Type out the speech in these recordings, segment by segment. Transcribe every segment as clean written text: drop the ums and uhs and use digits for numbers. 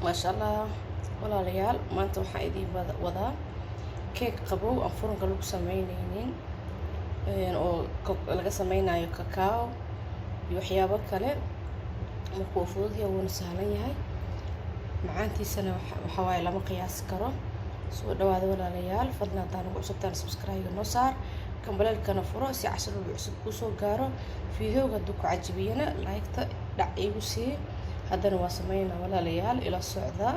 Maasha Allah, walaalayaal, maanta waxaan idiin wadaa keeg qabow aan furanka lagu sameyneynin oo laga sameynayo kakao iyo waxyaabo kale. Marka wuu fudud yahay, wuuna sahlan yahay, macaantiisana waxaa waaye lama qiyaasi karo. Soo dhawaada, walaalayaal. Fadlan haddaan ugu cusubtaan, subscribe noo saar, gambaleelkana furo si cashar walba cusub kuusoo gaaro. Videoga hadduu ku cajibiyana, like-ta dhac iigu sii. Haddana waa sameynaa, walaalayaal, ila socdaa,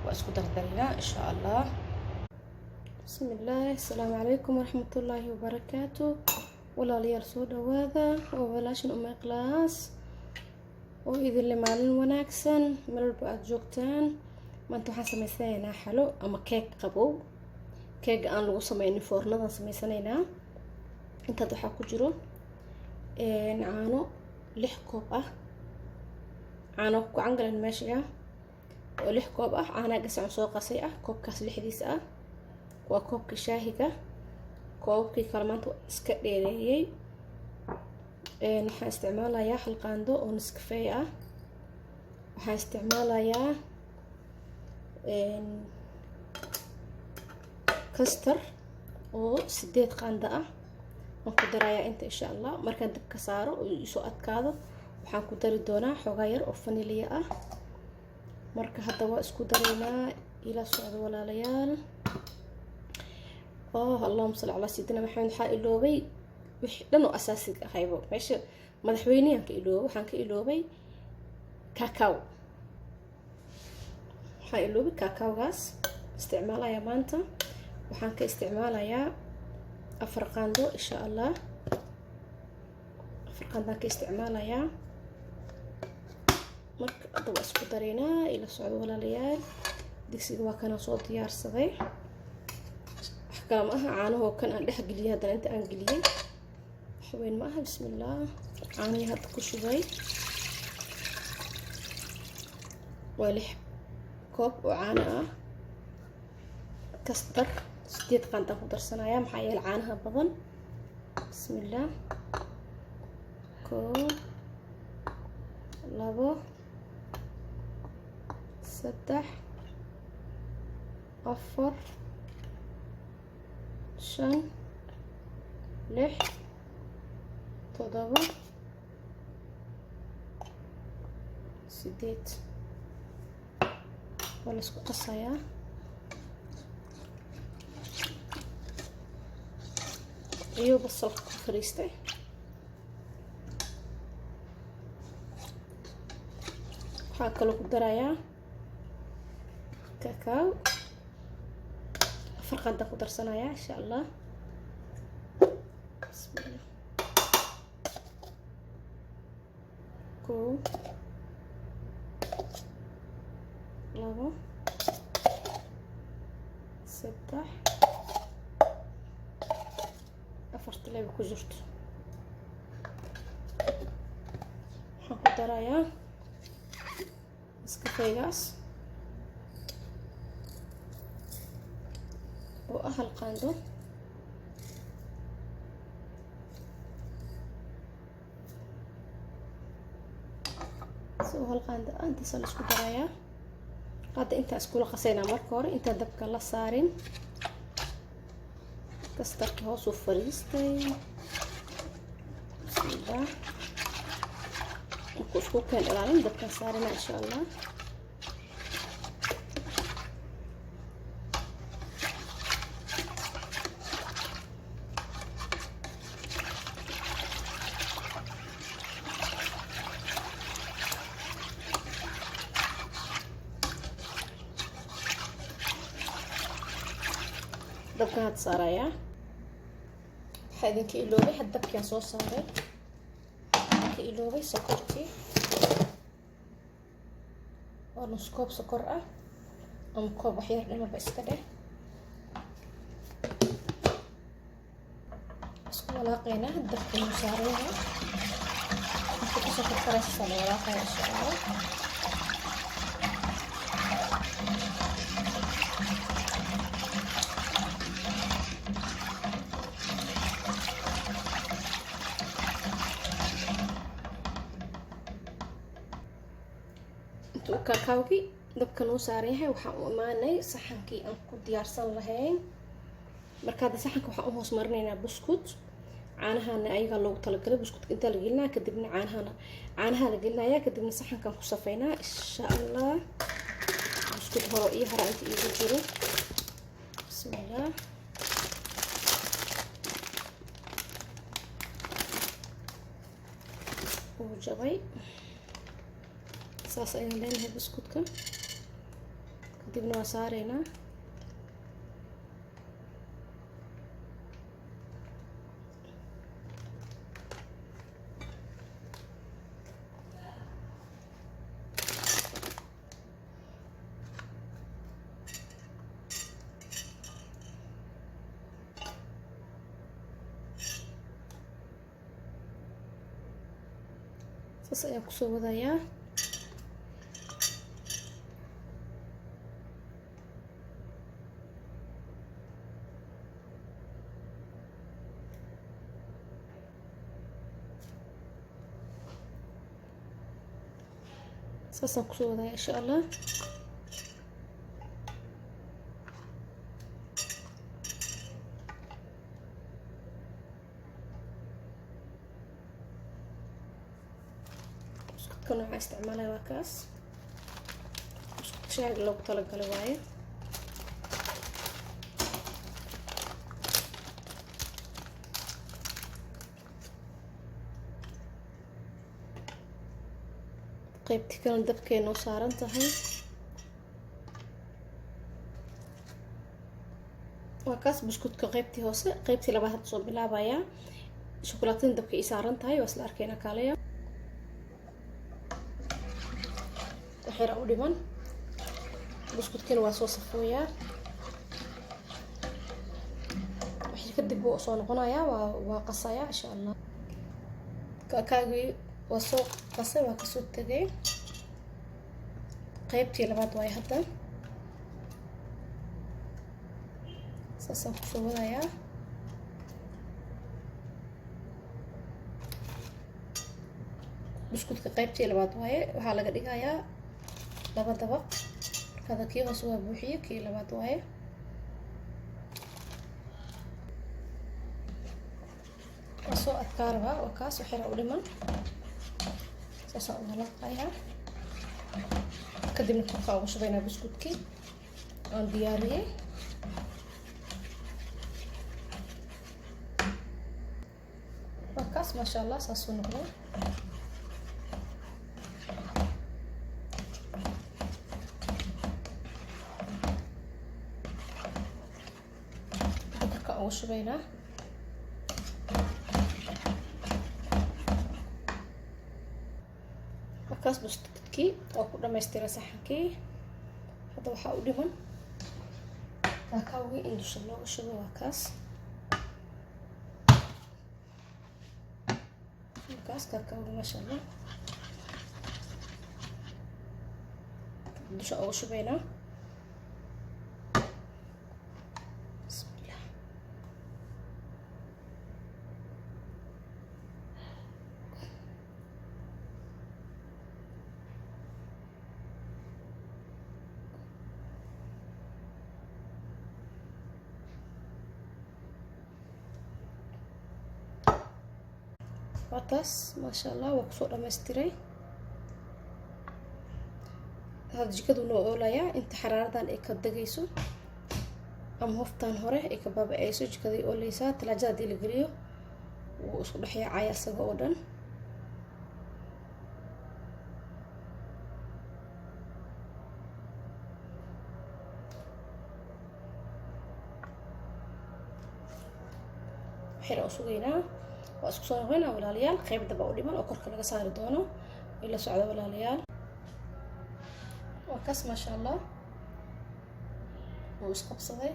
waa isku dardarinaa, insha Allah. Bismillaahi, asalaamu calaykum waraxmatullaahi wabarakaatu. Walaalayaal, soo dhawaada. Waa walaashan Uma Ikhlaas oo idinle maalin wanaagsan meel walba aada joogtaan. Maanta waxaan sameysanaynaa xalo ama keeg qabow, keega aan lagu sameynin foornadan sameysanaynaa. Intaad waxaa ku jiro caano 6 koob ah, caano gacan galan meesha ah oo 6 koob ah, caanaha gasacan soo qasay ah, koobkaas lixdiisa ah waa koobka shaahiga. Koobabkii kale maanta iska dheereeyey. Waxaan isticmaalayaa hal qaando oo Nescafe ah. Waxaan isticmaalayaa custard oo 8 qaando ah waan ku darayaa inta, insha Allah. Markaan dabka saaro oo isoo adkaado, waxaan ku dari doonaa xoogaa yar oo vanilla ah. Marka hadda waa isku daraynaa, ila socdo, walaalayaal. Oh, allahuma salli calaa sayidina Maxamed. Waxaa iloobay wixii dhan oo asaasiga ahaybo meesha madaxweyneyan ka iloobay. Waxaan ka iloobay cacao. Waxaan iloobay cacaogaas isticmaalayaa maanta. Waxaan ka isticmaalayaa 4 qaando, insha Allah. 4 qaandaan ka isticmaalayaa. Marka hadda waa isku dareynaa, ila socdo, walaalayaal. Digsiga waa kana soo diyaarsaday. Wax kale ma aha, caanahoo kan aan dhex geliyay. Haddana inta aan geliyey wax weyn ma aha. Bismillaah, caanihii hadda ku shubay waa 6 koob oo caano ah. Custard 8 qaandaan ku darsanaya, maxaa yeele caanaha badan. Bismillaah, koob, labo, saddex, afar, shan, lix, toddoba, sideed. Waa la isku qasayaa iyo basalka ku fariistay. Waxaa kaloo ku darayaa cacao, 4 qaandaan ku darsanayaa, insha Allah. Bismillah, kow, labo, saddex, afarta leba ku jirto. Waxaan ku darayaa Nescafegaas oo ah hal qaando. Oo hal qaando ah intaasa la isku darayaa. Hadda intaa iskula qasaynaa marka hore intaan dabka la saarin. Custardkii hoos u fariistay. Bismillah, markuu isku keen dhalaalin, dabkaan saarina, insha Allah. Dabkan had saarayaa. Waxaa idinka iloobay, had dabkiaan soo saaray, waxaan ka iloobay sokortii. Waa nus koob sokor ah ama koob waxyar dhimanba iska dheh. Isku walaaqaynaa. Dabka inuu saaraya inta kusoo karkaraysa la walaaqaya, insha Allah. Inta uu kakaawgii Dabka noo saaran yahay. Waxaan u imaanay saxankii aan ku diyaarsan lahayn. Marka hadda saxanka waxaan u hoos marinaynaa buskut. Caanahana ayagaa loogu talagalay. Buskutka intaa la gelinaa, kadibna caanahana, caanaha la gelinaya, kadibna saxankaan ku safaynaa, insha Allah. Buskut horo iyo hara inta iigu jiro. Bismillah. Wuu jabay. Saas ayaan leenahay buskutka, kadibna waa saareynaa. Saas ayaan kusoo wadayaa. Saasaan kusoo wadayaa, insha Allah. Buskudka nooca isticmaalaya waa kaas. Buskudka shaahiga loogu talagalay waaye. Qaybtii kalena dabkay noo saaran tahay. Waa kaas buskudka qaybtii hoose. Qaybtii labaad hadda soo bilaabayaa. Shukulaatada dabka ii saaran tahay, waa isla arkeyna. Kaalaya, waxyara u dhiman. Buskudkina waa soo safooyaa. Wixii kadib wuu soo noqonayaa, waa qasayaa, insha Allah. Kaakaagii waa soo qasay, waa kasoo tegay. Qaybtii labaad waayo hadda. Saasaan kusoo wadayaa. Buskudka qaybtii labaad waaye. Waxaa laga dhigayaa laba dabaq. Markaada kii hoose waa buuxiye, kii labaad waaye. Waa soo adkaa rabaa. Waa kaas, waxyara u dhiman. Saasaan u walaqayaa, kadibna korkaa ugu shubaynaa buskudkii aan diyaariyey. Waa kaas, maasha Allah, saasuu noqday. Korkaa ugu shubaynaa. Markaas buskudkii waa ku dhamaystira saxankii. Hadda waxaa u dhiman kaakaawgii in dusha looga shubo. Waa kaas. Markaas kaakaawga, maasha Allah, dusha uga shubaynaa. Bismillah. Waa taas, maasha Allah, waa kusoo dhamaystiray. Hadda jikadu noo oolayaa inta xaraaradan ay ka degayso ama hoftaan hore ay ka baaba-ayso. Jikaday ooleysaa. Talaajada hadii la geliyo, wuu isku dhex yaacaya isaga oo dhan. Waxyar u sugaynaa, waa isku soo noqonaa, walaalayaal. Qayb daba u dhiman oo korka laga saari doono. Ila socda, walaalayaal. Waa kaas, maasha Allah, wuu isqabsaday.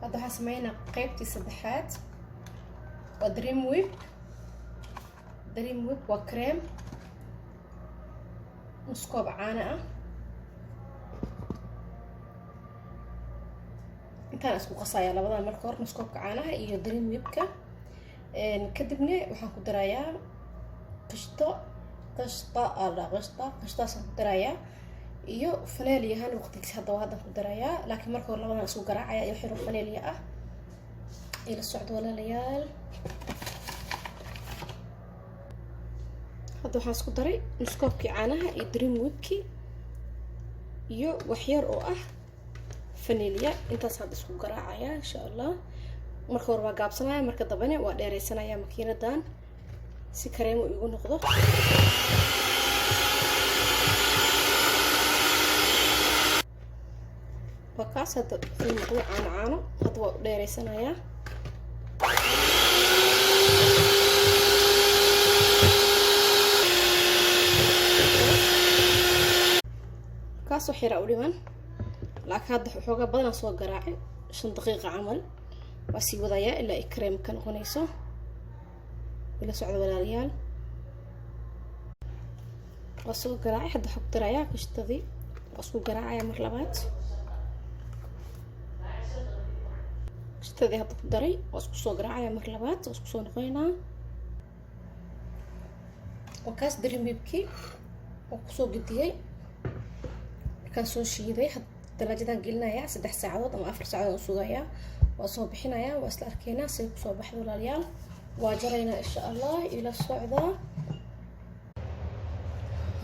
Hadda waxaan sameynaa qaybtii saddexaad. Waa Dream Whip. Dream Whip waa cream, nus koob caana ah. Intaan isku qasaya labadan marka hore, nus koobka caanaha iyo Dream Whipka. Kadibna waxaan ku darayaa qishto. Qishta ala qishta, qishtaasaan ku darayaa. Iyo faneeliyahan waqtigiis hadda waa haddan ku darayaa, laakiin marka hore labadan isku garaacaya iyo xiro faneeliya ah. Ila socdo, walaalayaal. Hadda waxaan isku daray nus koobkii caanaha iyo Dream Whipkii iyo waxyar oo ah faneeliya. Intaas hadda isku garaacaya, insha Allah. Marka hore waa gaabsanaya, marka dambena waa dheeraysanaya makiinadan si kareemo igu noqdo. Waa kaas, hadda wuxuu noqdo caano caano. Hadda waa u dheeraysanayaa. Kaas wax yaraa u dhiman, laakiin hadda xoogaa badanaa soo garaacay, 5 daqiiqa camal. Waa sii wadayaa ilaa ay kareem ka noqonayso. Ila socda, walaalayaal. Waa soo garaacay. Hadda waxaa ku darayaa qishtadii, waa isku garaacaya mar labaad. Qishtadii hadda ku daray, waa isku soo garaacaya mar labaad, waa isku soo noqonaynaa. Waa kaas Dream Whipkii waa kusoo gediyey markaan soo shiiday. Dalaajadan gelinayaa 3 saacadood ama 4 saacadood u sugayaa, waa soo bixinayaa, waa isla arkeynaa say kusoo baxda, walaalayaal. Waa jaraynaa, insha Allah. Ila socdaa.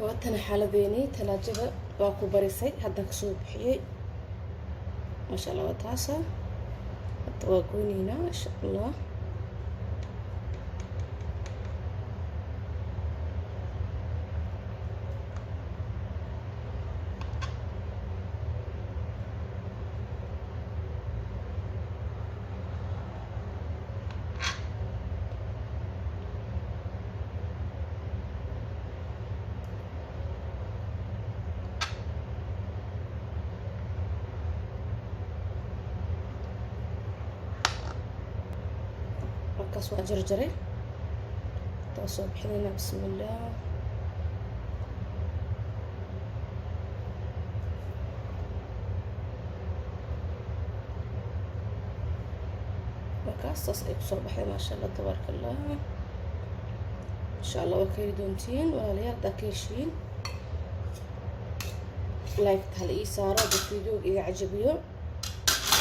Waatana xaaladeeni, talaajada waa ku barisay, haddaan kasoo bixiyey. Maasha Allah, waa taasa. Hadda waa goyneynaa, insha Allah. Markaas waa jarjaray, waa soo bixinayna. Bismillaah. Markaas saas ay kusoo baxday. Maasha Allah, tabaaraka Allah. Insha Allah waa ka heli doontiin, walaalayaal. Haddaa ka heshiin, like hala ii saaro. Hadda videoga iga cajabiyo,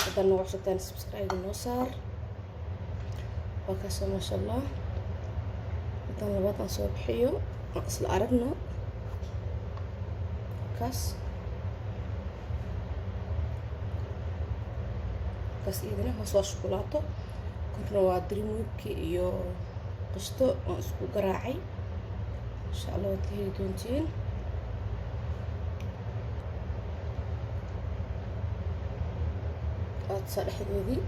haddaa nagu cusubtaan, subscribe noo saar. Waa kaasoo, maasha Allah. Haddaan labaad aan soo bixiyo, aan isla aragno. Kaas iidana hoos waa shukulaato, korna waa Dream Whipki iyo qisto aan isku garaacay. Insha Allah waad ka heli doontiin. Aadsaa dhexdoodii.